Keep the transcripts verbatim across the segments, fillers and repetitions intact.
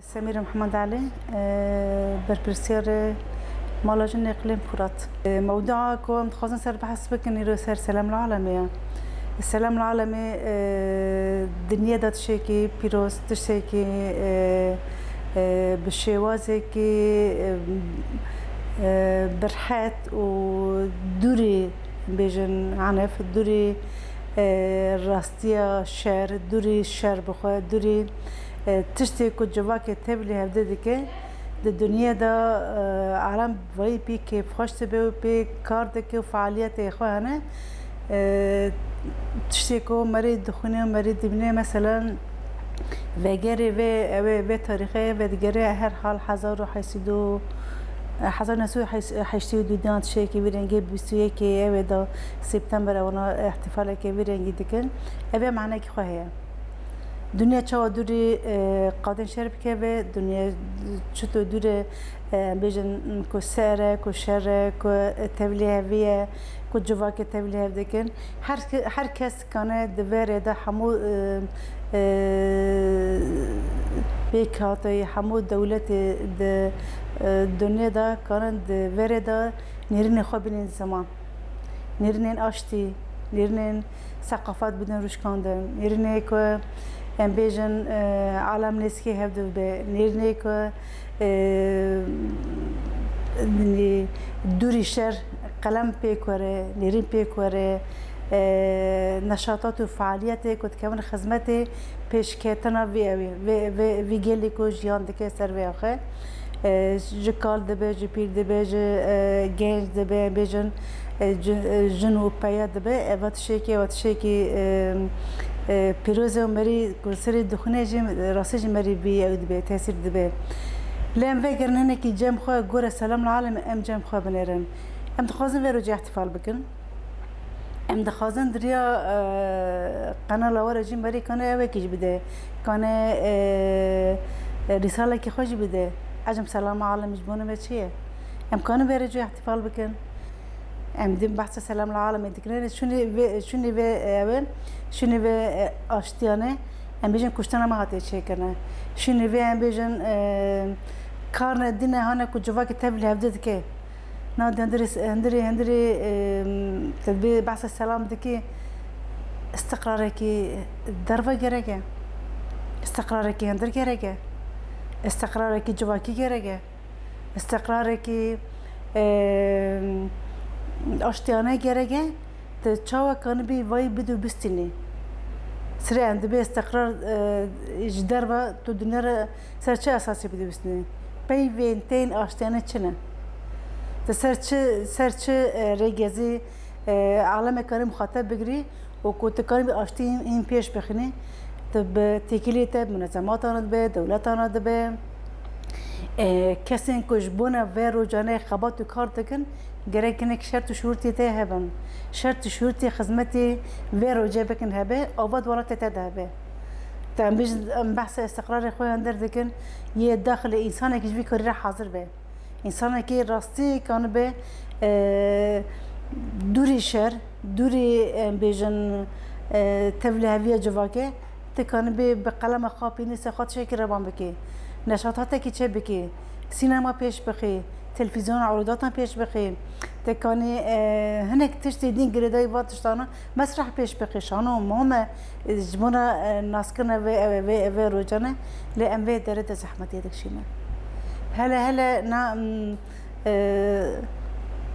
Semîre Mihemed Elî, e, berpirsiyarê Mala Jin Îqlîm Furat. E, mewdua ku em dixwazin ser behs bikin, îro ser Selam li Alemê ye. Selam li Alemê, e, dinyê de tiştekî pîroz, tiştekî, e, e, bi şêwazekî, e, e, birhet û dûrî, bêjin, enef, dûrî, e, rastiya şer, dûrî şer bixwe, dûrî, e, tiştê ku civakê tevlî hevdê dike, di dinyê de, e, alem vayî pê kêfxweş dibe û pê kar dike û fealiyetê xwe hene. E, tiştê ku merî dixwîne û merî dibîne, meselen, vegerê vê, ew ê vê tarîxê vedigere herhal hezar û heşt sed û, hezar neh sed û heştê û du diyan tiştekî vî rengê bîst û yekê ew ê de September ewana îhtîfaleke vî rengî dikin. Ev ê manekî xwe heye. Dinya çawa dûrî, e, qadên şer bikeve, dinya çito dûr e, e, em bêjin ku ser e, ku şer e, ku tevlî hevî ye, ku civakê tevlî hev dikin. Her, her kes kane di vê rê de hemû, e, e, pêkhateyî, hemû dewletê di, e, dinyê de kanin di vê rê de nêrînê xwe bînin ziman. Nêrînên aştî, nêrînên seqafet bidin rûşkandin, nêrînê ku em bêjin, e, alem nêzîkî hev dibe, nêrînê ku, e, nê-, dûrî şer qelem pêk were, nêrîn pêk were, e, neşatat û fealiyetê ku dikevin xizmetê pêşketina vê ewê, vê, vê, vî gelê ku jiyan dike ser vê axê. E, ji kal dibe, ji pîr dibe, ji, e, genc dibe, bêjin, e, ji, e, jin û peya dibe. Eva tiştekî, eva tiştekî, e, e, pîroz e û merî ku serê dixwîne jî, rastî jî merî vî ew dibe, tesîr dibe. Lê em vegerin hinekî cem xwe, gore Selam li Alem, em cem xwe binêrin. Em dixwazin vê rojê îhtîfal bikin. Em dixwazin diriya, e, qenala we re jî merî kane ewekî jî bide. Kane, e, e, rîsalekî xwe jî bide. Ecim Selama Alem ji bo me çi ye? Em kanin vê rê cû îhtîfal bikin. Em din behsa Selam li Alemê dikin. Şûnê vê, şûnê vê, e, ew e, şûnê vê, e, aştiyane, em bêjin kuştina me hatiye çêkirine. Şûnê vê em bêjin, e, karne dîne hane ku civakê tevlî hevdê dike. Na, di hundirê, hundirê, hundirê, em, te dibê behsa selam dikî, istiqrarekî derve gerek e. Istiqrarekî hundir gerek e. Istiqrarekî civakî gerek e. Istiqrarekî, em, aştiyane gerek e. Te çawa kanibî vayî bidû bistînî? Sirê em dibê istiqrar, e, ji derve tu dinya re ser çi esasî bidû bistînî? Peyvên tên aştiyane çi ne? Te ser çi, ser çi, e, rêgezî, e, alemê kanî muxateb bigirî û ku tu kanibî aştî hîn, hîn pêş bixînî? Tu bi têkiliyê te, bi munezematan dibe, dewletan dibe. E, kesên ku ji bona vê rocanê xebat û kar dikin, gerek hinek şert û şurûtê te hebin. Şert û şurûtê xizmetê vê rocê bikin hebe, ava di welatê te de hebe. Te em bêjin, em behsa istiqrarê xwe yan derdikin, yê daxilê însanekî ji vî karî re hazir be. Însanekî rastî kanibe, e, dûrî şer, dûrî, em bêjin, e, tevlîheviya civakê, tu kanibî bi qelema xwe, pênûsê xwe tiştekî revan bikî. Neşatatekî çêbikî. Sînema pêş bixî. Televîzyon, erûdatan pêş bixî. Tu kanî, e, hinek tiştê din girêdayî va tiştana, mesreh pêş bixî. Şano, mome, e, ji bona, e, naskirina vê, vê, vê, vê rocane. Lê em vê derê de zehmetiyê dikişîne. Hele, hele na, m, e,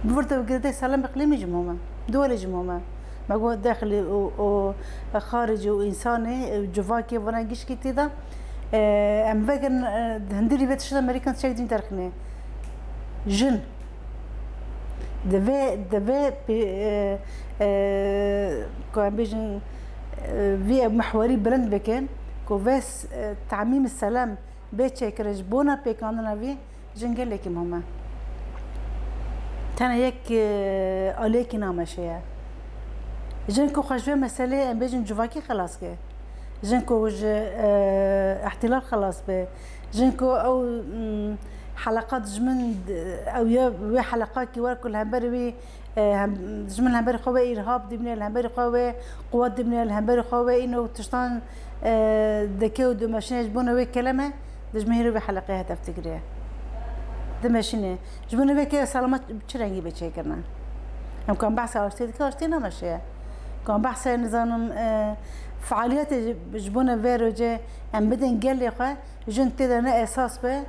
bi vir de girêdayî Selam Îqlîmî ji mome. Duwelê ji mome. Me got dexilî û, û xaricî û însanê, e, civakê vana gişkî tê de, e, em vegerin, e, di hundirî vê tişta Amerîkan çek din derxîne. Jin. Divê, divê pê-, e, e, ku em bêjin, e, vê mihwerî bilind bikin, ku vê s-, e, tamîm selam bê çêkirin ji bona pêkandina vî, jin gelekî muhim e. Tenê yek, e, aliyekî nameşe ye. Jin ku xwe ji vê meselê, em bêjin, civakî xelas ke. Jin ku ji, e, îhtîlal xelas be. Jin ku ew, mm, heleqa dijmin, ew ya wê heleqakî wer ku li hemberî wî, e, hem, dijmin li hemberî xwe wê îrhab dibîne, li hemberî xwe wê quwet dibîne, li hemberî xwe wê îno tiştan, e, dike û dimeşîne ji bona wê keleme, Ji me hîro vê heleqeyê hedef digire. Dimeşîne. Ji bo nivê ke selamet bi çi rengî bê çêkirine? Em kan behsa aştiyê dike, aştiyê nameşe ye. Kan behsa nizanim, e, fealiyetê ji, ji bo ne vê rojê em bidin gelê xwe, jin tê de ne esas be,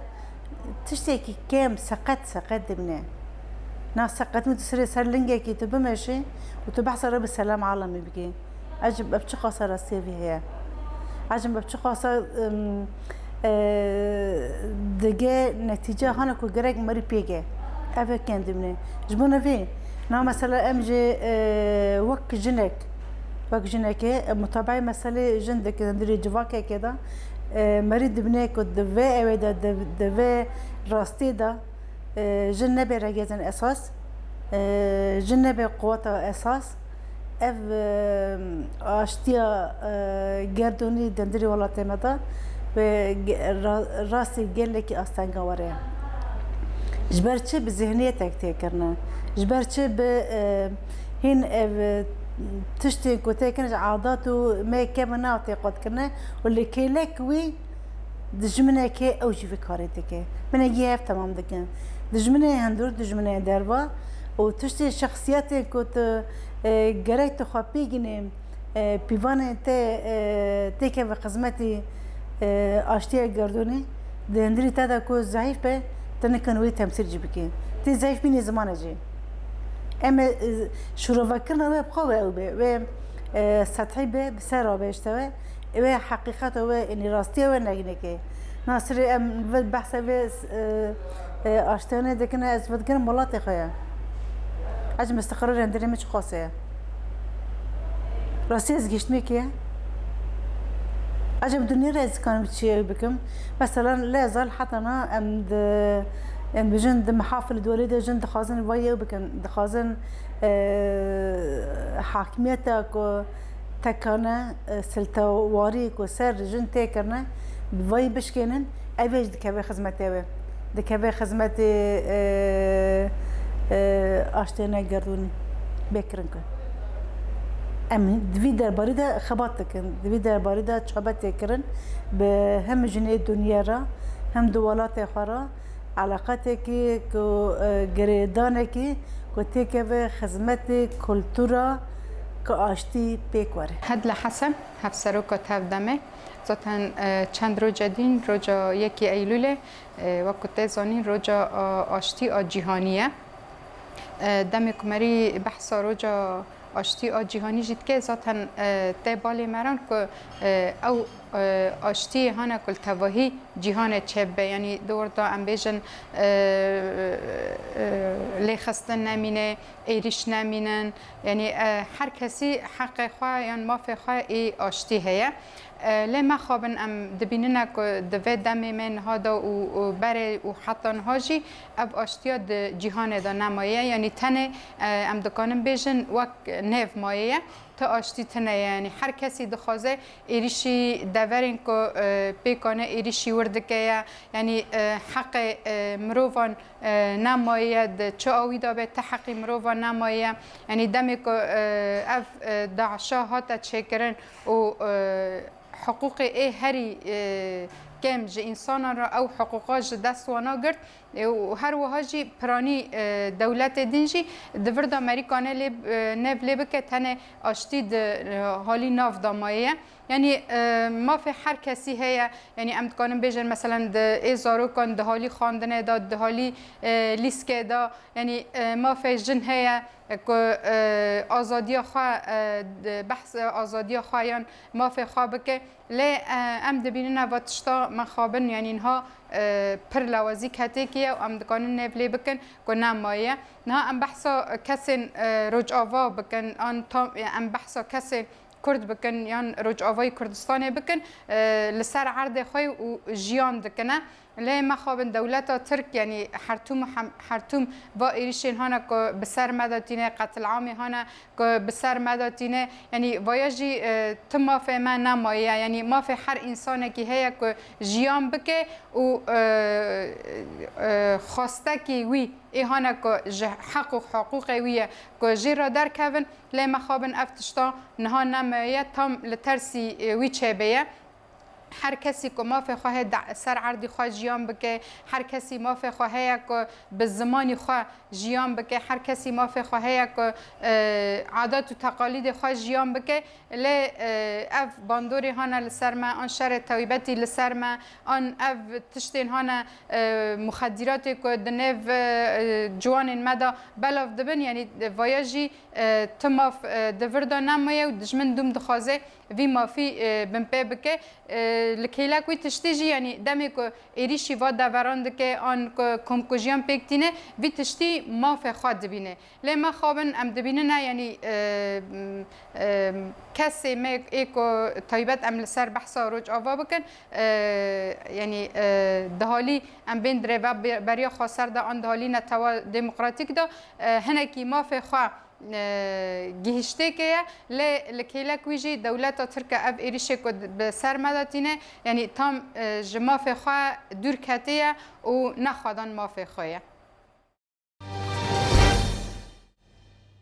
tiştekî kêm, seqet, seqet dimîne. Na seqetî tu sirê ser lingekî tu bimeşî û tu behsa Rebî Selam alemî bikî. Ecib ev çi qasa rastiyê vî heye? Ecib ev çi qasa, em, e, dige netîce hane ku gerek merî pêge? Ev e kêm dimîne. Ji bo nevî, na mesela em jî, e, wek jinek, wek jinekê, e, mutabeî meselê jin dikin, di rê civakekê de, e, merî dibîne ku di vê ewê de, di, di vê rastiyê de, e, jin nebe regezên esas, e, jin nebe quweta esas, ev, e, aştiya, e, gerdûnî di hundirê welatê me de bi ge-, ra-, rastî gelekî astengewar e. Ji ber çi bi zihniyetek tê kirine? Ji ber çi bi, e, hîn ev, e, tiştên ku tê kirin ji adat û me kevin ne tê qut kirine û li kêlek wî dijminekê ew jî vê karê dike. Binekî hev temam dikin. Dijminê hundir, dijminê derva û tiştê şexsiyetên ku tu, e, gerek tu xwe pêgînî, e, pîvanên te, e, têkeve xizmetî, e, aştiya gerdûnê, di hundirî te de ku zehîf be, tu nikin wê temsîl jî bikî. Tê zehîf bînî zimanê jî. Em ê, e, şirovekirina wê bi xwe wê ew be, wê, e, sethî be, bi ser re be işte wê. Wê heqîqeta wê, yanî rastiya wê nehînekê. Na sirê em ve behsa vê, e, e, aştiyanê dikine, ez vedikirim welatê xwe ye. Ecem istiqrarê hundirê me çi qasê ye? Rastî ez gihiştmê kê ye? Ecem dinyê re ez dikarim çi bikim? Mesela lê zal heta na em di, em bijin di mihafil dwelî de jin dixwazin vay ew bikin, dixwazin, e, hakimiyeta ku tekane, e, siltewarî ku ser jin tê kirine, bi vayî bişkênin, ev ê jî dikeve xizmetê wê. Dikeve xizmetê, e, e, aştiyê ne gerdûnî bê kirin ku. Em di vî derbarî de xebat dikin, di vî derbarî de çabe tê kirin, bi hem jinê dinyê re, hem di welatê xwe re, eleqetekî ku, e, girêdanekî ku têkeve xizmetê kultura ku aştî pêk were. Hedle Hesen, Hevseroka Tevdemê. Zaten, e, çend roce dîn, roca yekê Eylûlê, e, wek ku tê zanîn, roca, a, aştî a cîhanî ye. E, demê ku merî behsa roca aştî a cîhanî jî dike, zaten, e, tê balê me re ku, e, ew, e, aştiyê hane ku li tevahî cîhanê çêbibe. Yanî di wir de em bêjin, e, e, lêxistin nemîne, êrîş nemînin. Yanî, e, her kesî heqê xwe yan mafê xwe ê aştî heye. E, lê mexabin em dibînine ku di vê demê me niha de û, û berê û heta niha jî ev aştiya di cîhanê de nemaye. Yanî tenê, e, em dikanin bêjin wek nêv maye ye. Ti aştî tine ye. Yanî her kesî dixwaze êrîşî deverên ku, e, pêkane êrîşî wir dike ye. Yanî, e, heqê, e, mirovan, e, nemaye ye, di çi awî de be ti heqî mirovan nemaye ye. Yanî demê ku, e, ev, e, DAIŞa hate çêkirin û, e, hiqûqê ê herî, e, kêm ji însanan re ew hiqûqa ji dest wana girt. E, û her wiha jî piranî, e, dewletê din jî di vir de merî kane lê, e, nêv lê bike, tenê aştî di, e, halî nav de maye ye. Yanî, e, mafê her kesî heye. Yanî em dikarin bêjin, meselen, di ê zarokan di halî xwendinê de, di halî, e, lîskê de, yanî, e, mafê jin heye, e, ku, e, azadiya xwe, e, di behs, e, azadiya xwe yan mafê xwe bike. Lê, e, em dibînin eva tişta mexabin, yanî niha, e, pir lawazî ketêkî ye û em dikarin nêv lê bikin ku nemaye ye. Niha em behsa kesên, e, Rojava bikin, an tam, e, em behsa kesên Kurd bikin yan Rojavayê Kurdistanê bikin, e, li ser erdê xwe û jiyan dikine. Lê mexabin dewleta Tirk, yanî Hertûm û Hem-, Hertûm va êrîşên hane ku bi ser me de tîne, qetilamê hane ku bi ser me de tîne. Yanî vaya jî, e, ti mafê me nemaye. Yanî mafê her însanekî heye ku jiyan bike û, e, e, xwestekî wî ê hane ku ji heq û hiqûqê wî ye ku jê re derkevin. Lê mexabin ev tişta niha nemaye ye, tam li tersî, e, wî çêbê ye. Her kesî ku mafê xwe heye de-, ser erdî xwe jiyan bike, her kesî mafê xwe heye ku bi zimanî xwe jiyan bike, her kesî mafê xwe heye ku, e, adat û teqalîdê xwe jiyan bike. Lê, e, ev bandorê hane li ser me, an şerê taybetî li ser me, an ev tiştên hane, e, muxedîratê ku di nêv, e, ciwanên me de belav dibin, yanî vaya jî, e, ti maf, e, di vir de nemaye û dijmin dûm dixwaze vî mafî, e, binpê bike. E, li kêlek wî tiştî jî, yanî demê ku êrîşî va deveran dike, an ku komkujiyan pêk tîne, vî tiştî mafê xwe dibîne. Lê mexabin em dibînine, yanî, e, m, e, kesê me ê ku taybet em li ser behsa Rojava bikin, e, yanî, e, dihalî em bên dirêve be-, beriya xweser de an dihalî netewa demokratîk de, e, hinekî mafê xwe, e, gihiştêkê ye, lê li kêlek wî jî dewleta Tirk e ev êrîşê ku di-, bi ser me de tîne, yanî tam, e, ji mafê xwe dûr ketê ye û nexwedan mafê xwe ye.